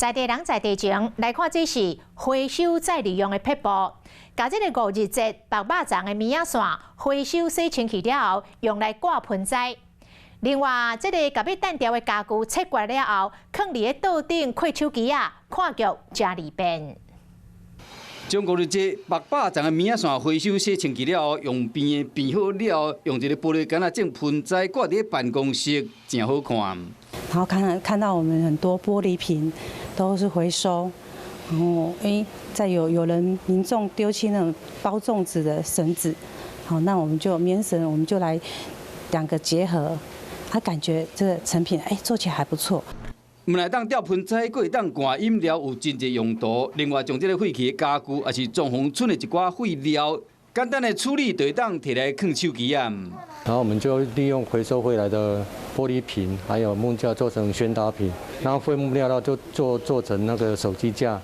在地人在地情，來看這是回收再利用的撇步。共這个五日節縛肉粽的棉仔線回收洗清氣了後，用來掛盆栽。另外，這个共欲擲掉的家具切割了後，囥佇咧桌頂看手機仔，看劇誠利便。將五日節縛肉粽的棉仔線回收洗清氣了後，用編的編好了後，用一个玻璃桿仔種盆栽掛佇咧辦公室，誠好看。然後看到我們很多玻璃瓶都是回收，然後哎，再有人民眾丟棄那種包粽子的繩子，好，那我們就棉繩，我們就來兩個結合，他感覺這個成品哎做起來還不錯。毋但會當吊盆栽，閣會當灌飲料，有真濟用途。另外，將這个廢棄的家具，抑是裝潢賰的一寡廢料，簡單的處理就會當提來囥手機仔。然後我們就利用回收回來的玻璃瓶，還有木架做成宣導品，然後廢木料呢就做成那個手機架。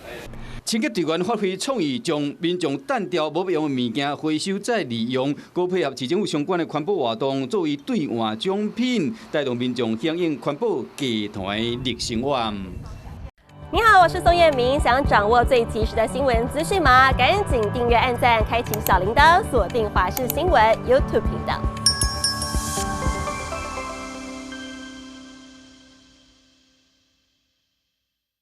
清潔隊員發揮創意，將民眾擲掉無欲用的物件回收再利用，閣配合市政府相關的環保活動，作為兌換獎品，帶動民眾響應環保低碳的生活。你好，我是宋燕明，想掌握最及時的新聞資訊嗎？趕緊訂閱、按讚、開啟小鈴鐺，鎖定華視新聞 YouTube 頻道。